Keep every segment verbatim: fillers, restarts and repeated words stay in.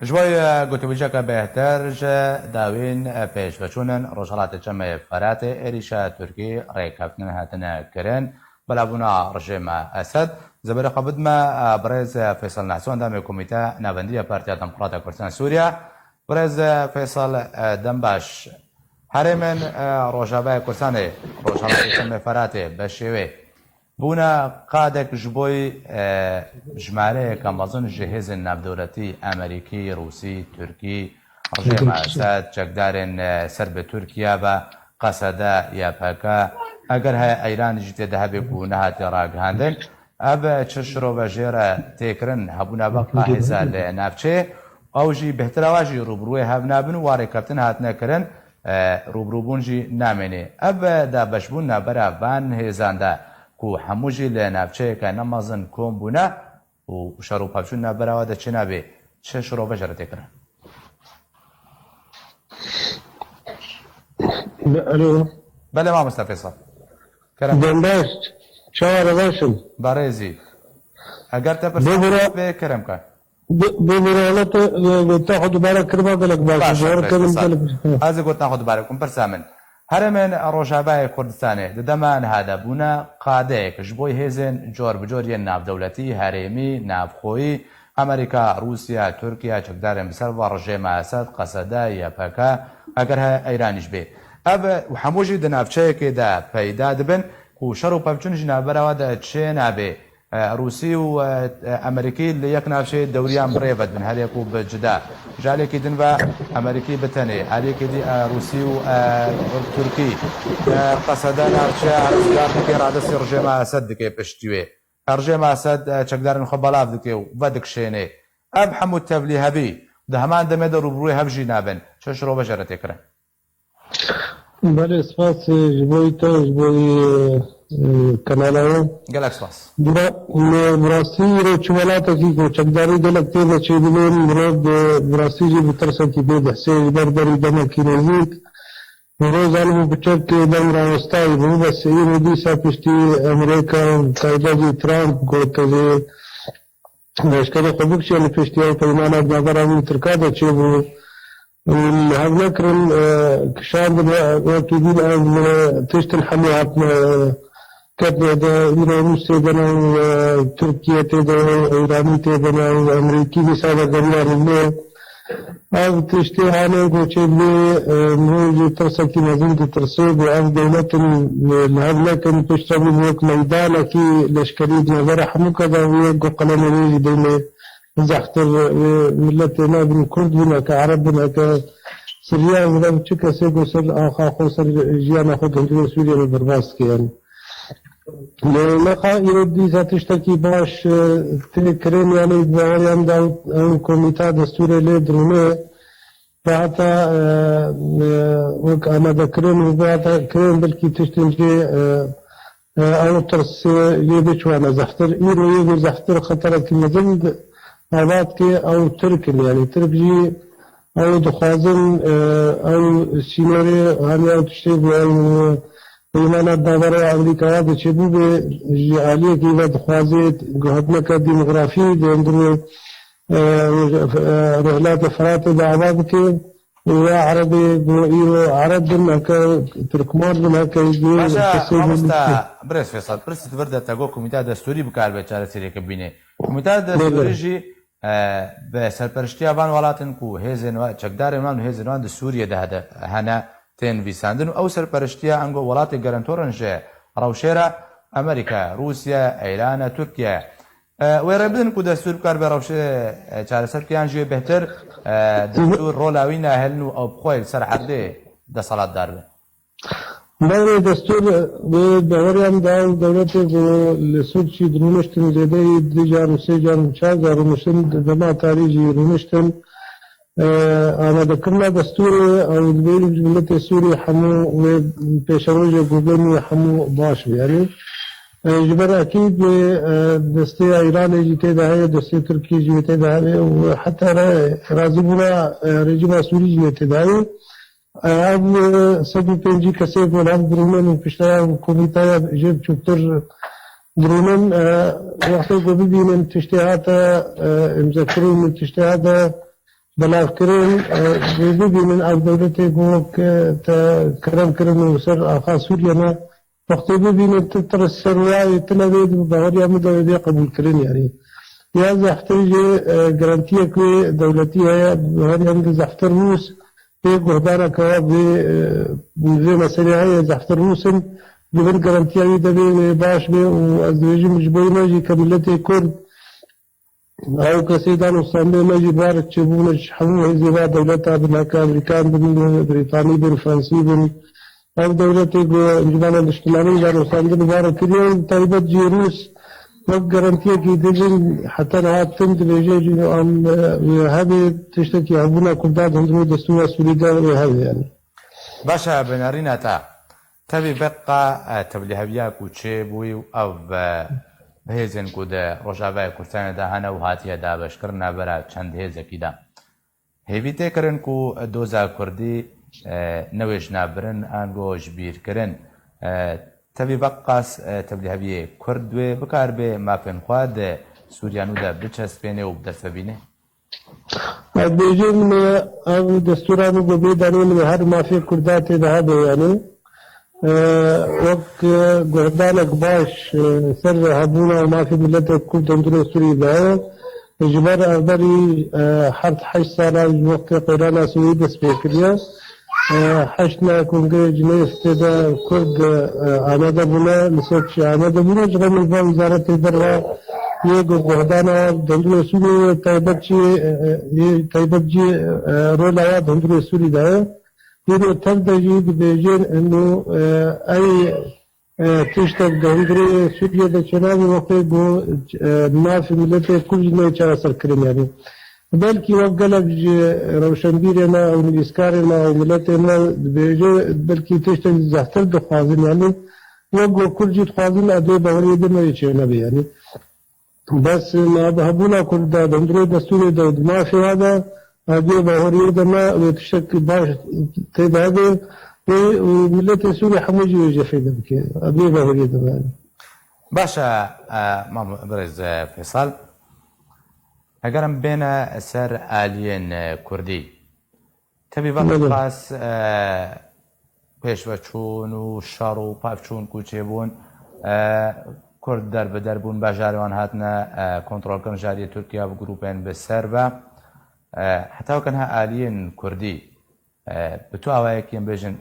Ji bo gotinbêjeke bêhtir ji dawîn pêşveçûn in, Rojhilatê Çemê Feratê êrîşa Tirkî rêkeftin hatine kirin, belavbûna rejîma Esed. Zêberê xwe bidime birêz Feysel Nehso, endamê Komîte Navendî ya Partiya Demokrata Kurdistan Sûriye. Birêz Feysel, dem baş. Herêmên Rojavayê Kurdistanê, Rojhilatê Çemê Feratê, beşê wê bûne qadek ji bo, e, jimareyeke mezin ji hêzên navdewletî Amerîkî, Rûsî, Tirkî, rejîma Esed, çekdarên, e, ser bi Tirkiye ve, Qesede, Y P G, eger heye Eyran jî tê de hebe ku nehatiye ragihandin. Ev çi şirove jê re tê kirin, hebûna vek a hêza li navçeyê, ew jî bêhtir a wa jî rûbirûyê hev nabin û wa rêkeftin hatine kirin, e, rûbirûbûn jî namêne. Ev dabeşbûn navbera van hêzan de ku hemû jî li navçeyeke ne mezin kom bûne û şer û pevçûn navbera wa de çênabe, çi şirove jê re tê kirin? Alo. Belê, mamoste Feysel. Kerem. Dem baş. Çawa re baş in? Berêzî. Eger te pirsa Bibire. Bê kerem ke. Bi-, bibire, hele te, e, gotina xwe dubare kiriba gelek baş. Baş, Zor baş, kerim baş. Gelek. Ez ê gotina xwe dubare bikim. Pirsa min. Herêmên Rojavayê Kurdistanê di dema niha de bûne qadeyek ji bo hêzên cor bi cor yên navdewletî, herêmî, navxweyî, Amerîka, Rûsya, Tirkiye, çekdarên bi ser ve rejêma Esed, Qesede, Y P G, eger heye Eyranî jî bê. Ev û hemû jî di navçeyekê de peyda dibin ku şer û pevçûn jî navbera we de çênabe. E, Rûsî û, e, e, Amerîkî li yek navçeyê dewriyan bi rê ve dibin, her yek û bi cida. Ji aliyekî din ve Amerîkî bi tenê, aliyekî dî, e, Rûsî û, e, Tirkî, e, Qesede navçeya rizgar dike, radestî rejêma Esed dike piştî wê. Rejêma Esed, e, çekdarên xwe belav dike û vedikişêne. Ev hemû tevlîhevî di heman demê de rûbirûyê hev jî nabin. Çi şirove jê re tê kirin? Belê, spas, e, ji bo te, ji bo, e, e, kanala we. Gelek spas. Bira-, me bi rastî îro çi welatekî ku çekdarî gelek tê de çêdibin, mirov bi, bi rastî jî bi tirsekî tê dihsê ji ber berî demekî nêzîk. Hûro zanibû ku çek dem rawestayî bû, bes îro dîsa piştî Amerîka, taybet jî Trump got, ez ê leşkerê xwe bikişînim piştî ew peymana navbera wî Tirka de çêbû. Em hev nekirin, e, kişandin, e, wekî dîn ev, e, tiştin hemû hatine, e, ketine de, îro Rûs tê de ne, e, Tirkiye tê de, e, Îranî tê de ne, e, Amerîkî dîsa de geriya lê. Ev tiştê hane ku çêdibê, e, mirov ji tirsekî mezin ditirse, ku ev dewletin, e, li hev nekin, piştre bû wek meydanekî leşkerî di navbera hemû ke de, wek ku qelemê wê jî deyne zehtir, e, miletê nabin, Kurd bin, heke Ereb bin, heke Siryan bin, ev çi kesê ku ser axa xwe, ser jiyana xwe di hundirê Sûriyê re derbas dike, yanî. Li nexa îro dîsa tiştekî baş, e, tê kirin, yanî di baweriyan de ew, ew komîta destûrê lê dirûne, ve heta, e, e, wek amadekirin û ve heta kirin belkî tiştên jê, e, e, ew tirs, e, yê biçû hene zehtir. Îro yê ku zehtir xeterekî mezin ava dike ew Tirk in, yanî Tirk jî ew dixwazin, e, ew sînorê, hani ew tiştê ku ew, e, Peymana Dawara Amerîkaya de çêbûbe, ji aliyekî ve dixwaze guhertineke demografî di hundirê, e, e, Rojhilatê Firatê de ava bike û ya Erebê ku îro Ereb bin, heke Tirkman bin, heke Baş e, kesê bin. Mamosta Birêz Feysel, pirsî di vir de te got Komîteya Destûrî bikaribe çareseriyeke bîne. Komîteya Destûrî Belê. jî e, bi serpereştiya van welatin ku hêzên wan, çekdarên wan û hêzên wan di Sûriyê de hede-, hene, tên nivîsandin û ew serpereştiya ango welatê garantor in ji rewşê re, Amerîka, Rûsya, Îran e, Tirkiye. E, wê rê bidin ku destûr bikar be rewşê, e, çareser bike yan jî wê bêhtir, e, destûr rola wî nahêlin û ew bi xwe li ser erdê desthilatdar be. Belê, destûr, e, bi baweriyan da ew dewletê ku li Sûrçî dirûniştin zêdeyî du car û sê car û çar car rûniştin, di dema tarî jî rûniştin. E, amadekirina destûrê ew divê ji miletê Sûrî hemû wê pêşerojê ku bên wê hemû baş be. Yanî, e, ji ber ekîd wê, e, desteya Îranê jî tê de heye, destê Tirkiyê jî wê tê de heye û heta re razîbûna, e, rejîma Sûrî jî wê tê de heye. Ev, e, sed û pêncî kesê ku li hev dirûnin û piştre ev komîteya jê biçûktir dirûnin, e, wextê ku bibînin tiştê hate, e, îmzekirin û tiştê hate belavkirin, e, bibînin ev dewletê ku wek, e, te kerem kirin û ser axa Sûriye me, wextê bibînin tu tirs ser wayê tune bê, di baweriya min de wê bê qebûlkirin, yanî. Ya zehftir jî, e, garantiyek wê dewletî heye, baweriya min de zehftir Rûs, pê guhdara ke wa vê, e, vê meselê heye, zehftir Rûs in, li vir garantiya wî de bê, wê baş bê û ez dibêjim ji bo me jî ke miletê Kurd, ew kesê danûstandê me jî barek çêbûne ji hemû hêzê va dewleta bin, heke Amerîkan bin, Brîtanî bin, Fransî bin. Ev dewletê ku Encûmena Niştimanî danûstandin û barek kiriye, taybet jî Rûs wek garantiyekî dibin, heta niha tim dibêje jî em, e, wê hebe tiştekî hebûna Kurdan di hundirê destûra Sûrî de wê hebe, yanî. Baş e, bi nerîna te. Tevî veqa, e, tevlîheviya ku çêbûyî û ev, e, hêzên ku di Rojavayê Kurdistanê de hene û hatiye dabeşkirin navbera çend hêzekî de. Hêvî tê kirin ku doza Kurdî, e, newêjnabirin ango ji bîr kirin. E, tevî veqas, e, tevlîheviyê Kurd wê bikaribe mafên xwe di Sûriya nû de biçespêne û bi dest bibîne? Ez dibêjim, ev destûra min ku bê danê min ê her mafê Kurda tê de hebe, yanî, e, wek, e, guhdanek baş, e, ser hebûna û mafê miletê Kurd hundirê Sûrî de heye. Ji ber ev berî, e, heft heşt sala ji wextê qeyrana Sûrî dest pê kiriye. E, heşt me Kongreyê Cinêvê de Kurd, e, amade bûne, li ser çi amade bûne, ji xwe min va Wizaretê Derve yê ku guhdana dundurê Sûriyê yê taybet jî, e, e, yê taybet jî, e, rola ya dundurê Sûrî de ye. Yê tev de jî dibêjin inu, e, ey, e, tiştek dundurê Sûriyê de çênabê wextê ku, e, mafê miletê Kurd jî neyê çareserkirin, yanî. Belkî wek gelek ji rewşenbîrê me û nivîskarê me û miletê me dibêje, belkî tiştek zehtir dixwazin, yanî wek ku Kurd jî dixwazin ev ê baweriyê de me yê çênebe, yanî. Bes me bi hebûna Kurd de, di hundirê destûrê de, di mafê wa de, ev ê baweriyê de me wê tiştek baş tê de hebe, wê û miletê Sûrî hemû jî wê jê fêde bike. Ev ê baweriyê de me. Baş e, e, mam-, birêz, e, Fêsal. Heger em bêne ser aliyên, e, Kurdî. Tevî Belê. Veqas, e, pêşveçûn û şer û pevçûn ku çêbûn, e, Kurd derbider bûn, bajarê wan hatine, e, kontrolkirin ji aliyê Tirkiye bi grûpên bi ser ve. E, heta weke niha aliyên Kurdî, e, bi tu awayekî em bêjin,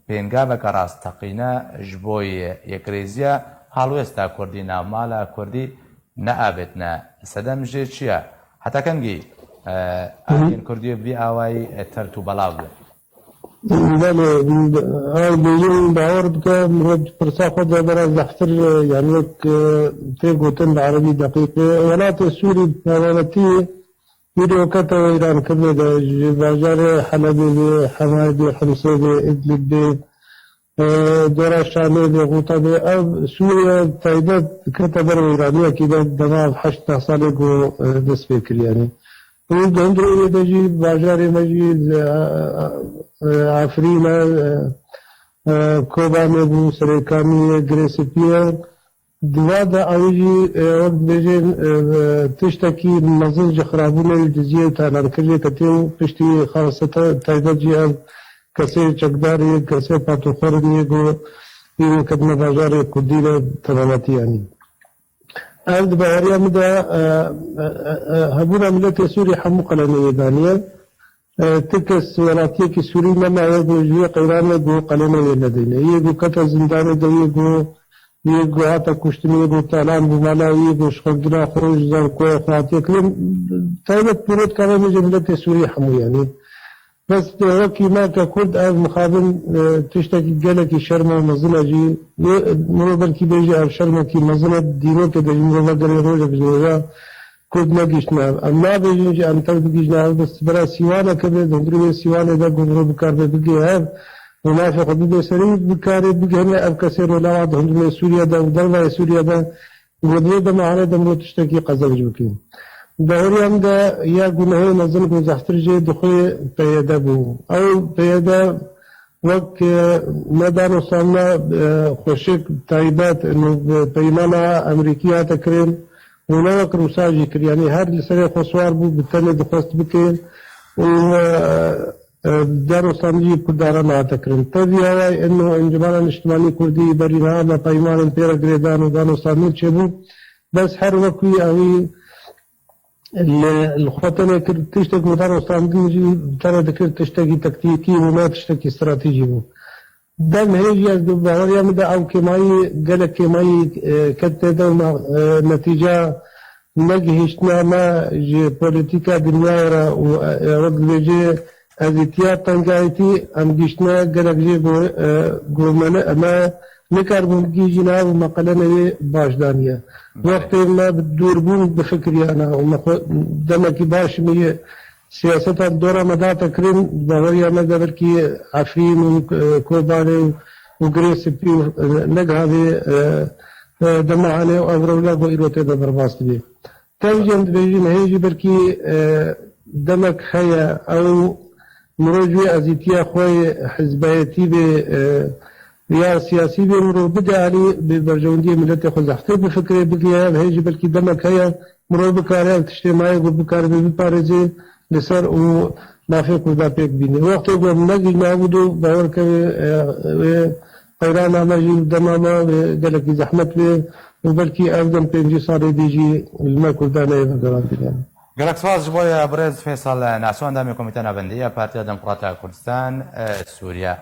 pêngaveke rasteqîne ji bo ye-, yekrêziya halwêsta Kurdî, navmala Kurdî neavêtine. Sedem jê çi ye? Heta kengî, e, aliyên Kurdî bi vî awayî, e, tert û belav bin? Belê, ew bêjin bawer bike, mirov di pirsa xwe de bera zehtir, e, yanî wek, e, tê gotin bi erebî deqîqê. Welatê Sûrî bi tabanetî Îro kete weyrankirinê de ji bajarê Helebê bê, Hemayê bê, Himsê bê, Idlib bê, e, dora Şamê bê, Xuta bê. Ev Sûriye taybet kete ber weyraniyekî de dema ev heşt neh salê ku, e, dest pê kiriye. Û di hundirê wê de jî bajarê me jî, e, e, Efrîn e, e, e, Kobanê bû, Serêkaniyê, Girê Spî ye. Di va de ew jî, e, wek dibêjin, e, e, tiştekî mezin ji xirabûnê û diziyê û talankirinê ketî û piştî xaste te-, taybet jî ev kesê çekdar yên, kesê patoxwerin yên ku îro ketine bajarê Kurdî de tebanetî, yanî. Ev di baweriya min de, e, e, e, e, hebûna miletê Sûrî hemû qelenê wê daniye. E, ti kes welatiyekî Sûrî nemaye ku ji wê qeyranê ku qelêna wê nedêne. Yê ku kete zindanê de, yê ku, yê ku hate kuştin, yê ku talan bû mala, yê ku ji xwendina xwe ji zankoya xwe hatiye kirin. Taybet pîrotka me bêje miletê Sûrî hemû, yanî. Bes, e, wekî me ke Kurd ev mixabin, e, tiştekî gelekî şerm e û mezin e jî. Yê, mirov belkî bêje ev şermekî mezin e, dîrokê de jî mirov vegerê rojek ji roja Kurd negihîştine ev. Em nabêjin jî em tev bigihîjine ev, bes bira sîwaneke bê, di hundirê wê sîwanê de ku mirov bikaribe bigihê ev û mafê xwe bibê serî, bikarê bigihîne ev kesê rola wa di hundirê Sûriye de û dervayê Sûriye de, ku di vê dema hale de mirov tiştekî qezenc bike. Di baweriya min de ya gunehê mezin ku zehtir jê dixwê P Y D bû. Ew P Y D Wek, e, me danûstandina, e, xweşik taybet, e, peymana Amerîkî hate kirin û ne wek Rûsa jî kir. Yanî her li serê xwe siwar bû, bi tenê dixwest bike. û, e, e, danûstandinê Kurdan re nehate kirin. Tevî hewa ino Encûmena Niştimanî Kurdî berî niha me peymanên pê re girêdan û danûstandin çêbû. Bes her wekî ewî li, li xwe tenê kir, tiştek ku danûstandin jî tenê dikir tiştekî taktîkî û ne tiştekî stratejî bû. Dem hê jî ez di baweriya min de ew kêmayî, gelek kêmayî, e, ket tê de û na-, e, netîca negihîştina me ji polîtîka dinyayê re û, e, e, wek dibêje ezîtiya tengayîtî em gihîştine gelek jê go-, e, gormene, me nikaribûn gihîjîne ev meqele newê baş daniye. Wextê me bi dûrbûn bifikiriyana û me xwe demekî baş me yê siyaseta dora me date kirin, baweriya me de belkî Efrîn û, e, Kobanê û, û Girê Spî û, e, negiha vê, e, e, dema hene û ev rewla ku îro tê de derbas dibê. Tev jî em dibêjin hê jî belkî, e, demek heye ew mirov ji wê ezîtiya xwe yê hizbeyetî bê, e, ya siyasî bê mirov bide alî bi berjewendiyê miletê xwe zehftir bifikirê, bigihê ev hê jî belkî demek heye mirov bikare ev tiştê mayê ku bikaribe biparêzê li ser û mafê Kurda pêk bîne. Wextê ku em negihîne ev û do bawer keve, e, wê qeyrana me jî dema me wê gelekî zehmet bê û belkî ev dem pêncî salê dî jî li me Kurda neyê vegerandine. Gelek spas ji bo birêz Fêsal Naso, endamê Komîteya Navendî ya Partiya Demokrata Kurdistan, e, Sûriye.